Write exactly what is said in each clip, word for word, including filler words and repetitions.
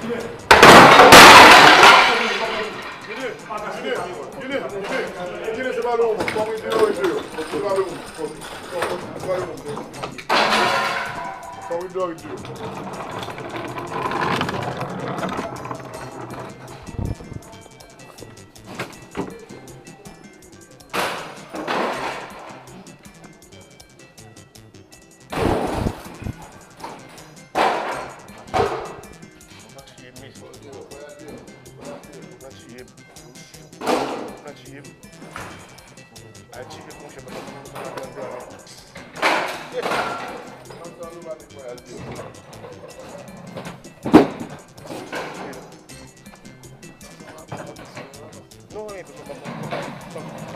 Gide, gide, gide, gide, se pa le moman. Fò mwen gide yo, gide yo. Se pa le moman. Se pa le moman. Fò mwen gide yo, gide yo. Ou pran tiye m. Ou pran tiye m. Ou pran tiye m. Al tiye m, monchè, papa.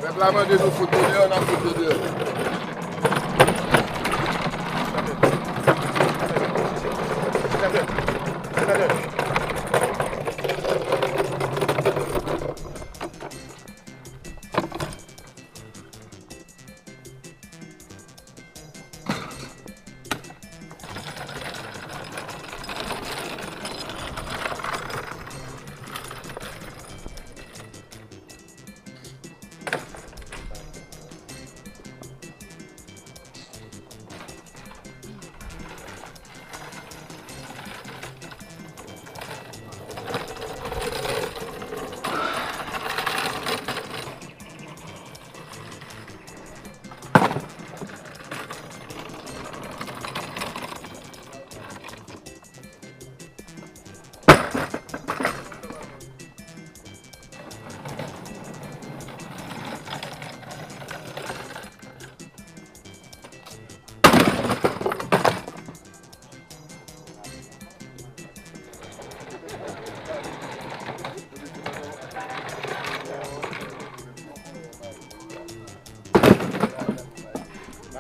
Pèp la mande nou fout yo deyò, n ap fout yo deyò.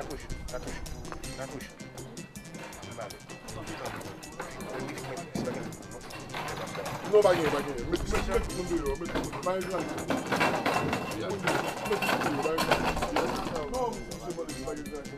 Katouch, katouch, katouch. Non, pa genyen, pa genyen. Met, met, met moun deyò, met moun deyò. Pa gen grann. Met moun deyò, pa gen grann. Non, se pa gen grann.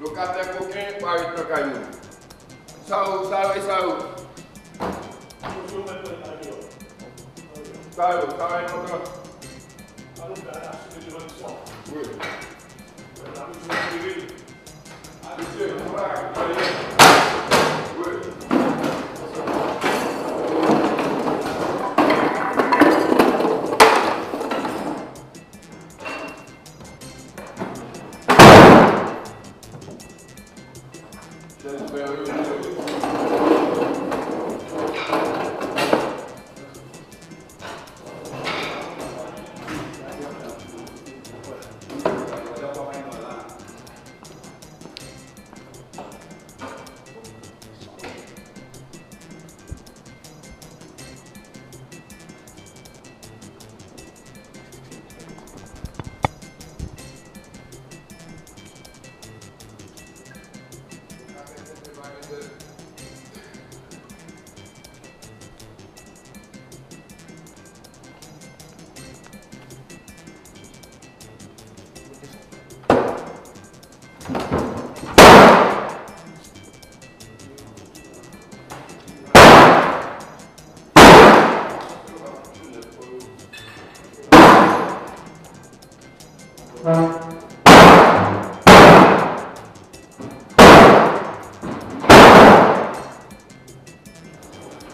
Lokatè koken pa ret nan kay moun. Sa yo, sa yo, e sa yo. Sa yo, sa yo enpòtan. Wi.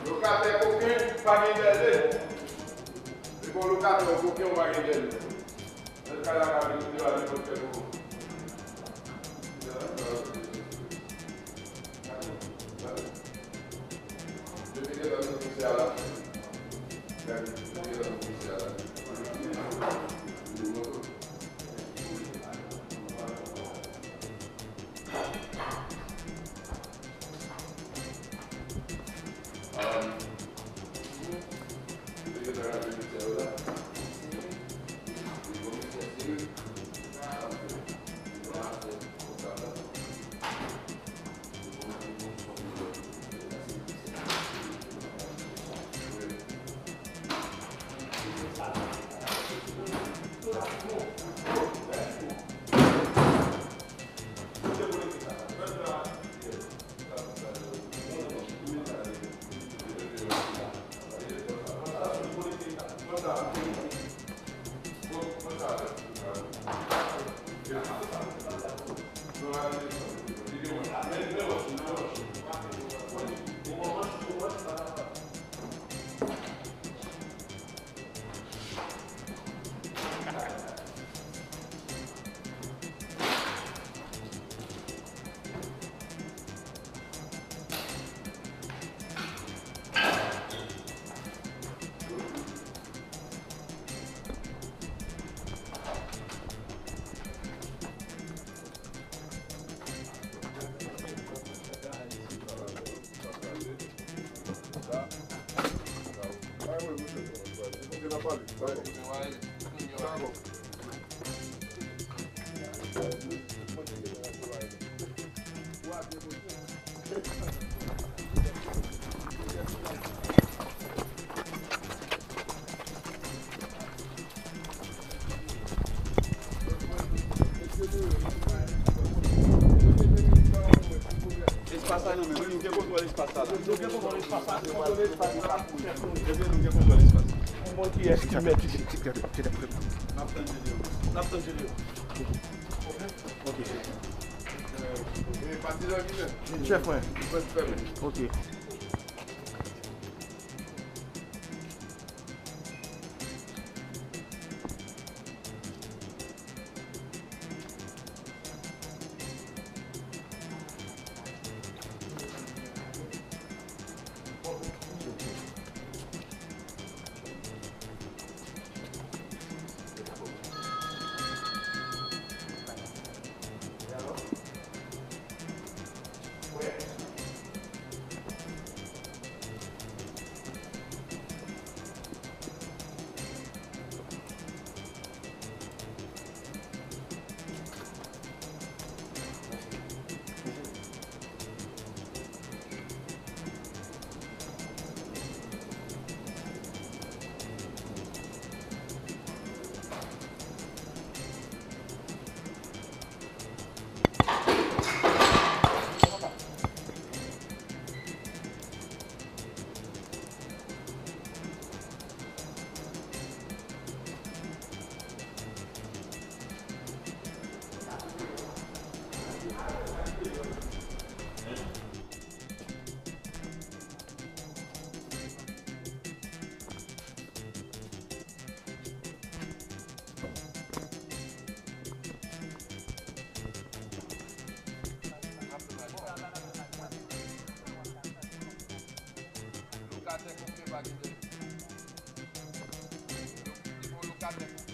Lokatè koken pa gen dèle. Se bon lokatè ou koken ou pa gen dèle. Nan kay la ka vin tou ale pou fè pou. Espas la nan men mwen, nou gen kontwòl espas la la. Nou gen kontwòl espas la, kontwòle espas la. Ebyen, nou gen kontwòl espas la. Bon, kiyès ki mèt isit? N ap tann Jedeon. N ap tann Jedeon. Ok. Chèf mwen. Ok. lokatè konfye pa gen dèyè. Depi yon lokatè konfye